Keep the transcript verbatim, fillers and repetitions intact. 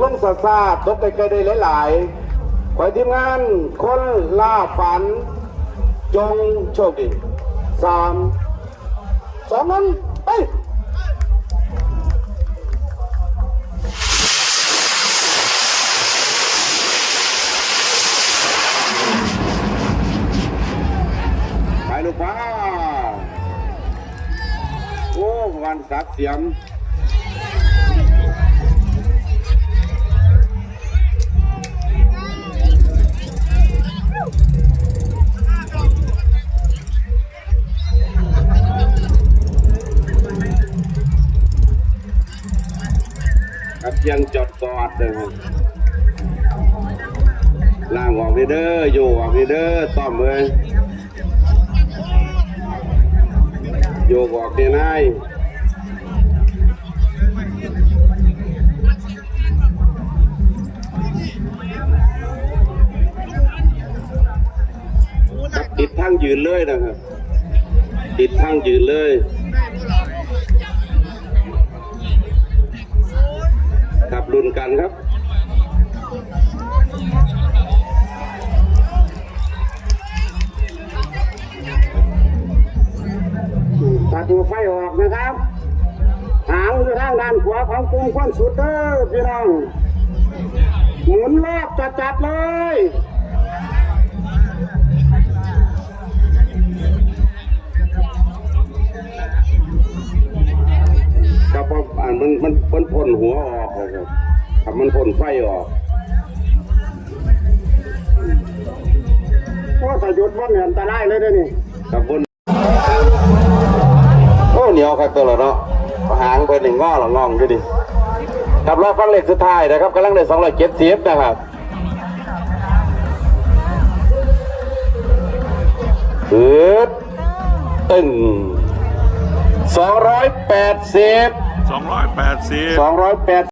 ลงซาซาตกไกลๆได้หลายๆ ขอให้ทีมงานคนล่าฝัน จงโชคดี สาม สอง หนึ่ง ไป ไปลูกพ่อ โอ้ วันศักดิ์เสียม ครับ ยังจอดกอดเลยครับ ล้างออกเลยเด้อ โยกออกเลยเด้อ ซ่อมเลย โยกออกเนี่ยนาย ครับ ติดทางยืนเลยนะครับ ติดทางยืนเลย ครับ รุ่นกันครับ ตัดหัวไฟออกนะครับ หางอยู่ทางด้านขวาของกลุ่มควันสุดเด้อพี่น้อง หมุนรอบจัดๆเลย ครับ เพราะอันมัน มัน มันพ่นหัวออกนะครับ ครับ มันพ่นไฟออก โอ้ ถ้าหยุดบ่เนี่ยอันตรายเลยเด้อนี่ ครับ พ่น โอ้ เหนียวคักตัวละเนาะ หางเพิ่นนี่งอละงองอยู่ดิ ครับ รอฟังเลขสุดท้ายนะครับ กำลังได้สองร้อยเจ็ดสิบนะครับ อืด ตึง สองร้อยแปดสิบ สองร้อยแปดสิบ สองร้อยแปด